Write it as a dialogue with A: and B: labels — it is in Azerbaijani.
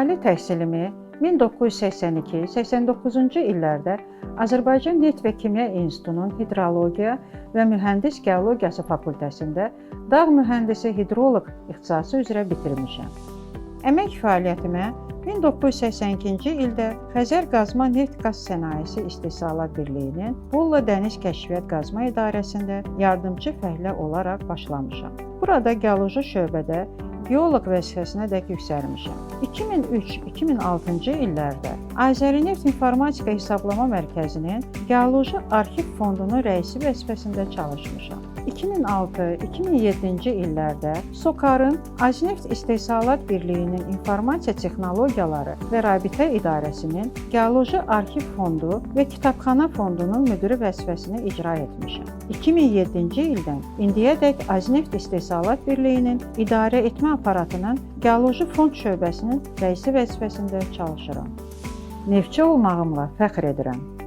A: Ali təhsilimi 1982-89-cu illərdə Azərbaycan Neft və Kimya İnstitutunun Hidrologiya və Mühəndis Geologiyası fakültəsində dağ mühəndisi hidroloq ixtisası üzrə bitirmişəm. Əmək fəaliyyətimə 1982-ci ildə Xəzər Qazma Neft Qaz Sənayesi İstehsalat Birliyinin Bolla Dəniz Kəşfiyyat Qazma İdarəsində yardımçı fəhlə olaraq başlamışam. Burada geoloji şöbədə geoloq vəzifəsinədək yüksəlmişəm. 2003-2006-cı illərdə Azərineft İnformatika Hesablama Mərkəzinin Geoloji Arxiv Fondunun rəisi vəzifəsində çalışmışam. 2006-2007-ci illərdə SOCAR-ın Azneft İstehsalat Birliyinin İnformasiya Texnologiyaları və Rabitə İdarəsinin Geoloji Arxiv Fondu və Kitabxana Fondunun müdiri vəzifəsini icra etmişəm. 2007-ci ildən indiyədək Azneft İstehsalat Birliyinin İdarə Etmə Aparatının Geoloji Fond şöbəsinin rəisi vəzifəsində çalışıram. Neftçi olmağımla fəxr edirəm.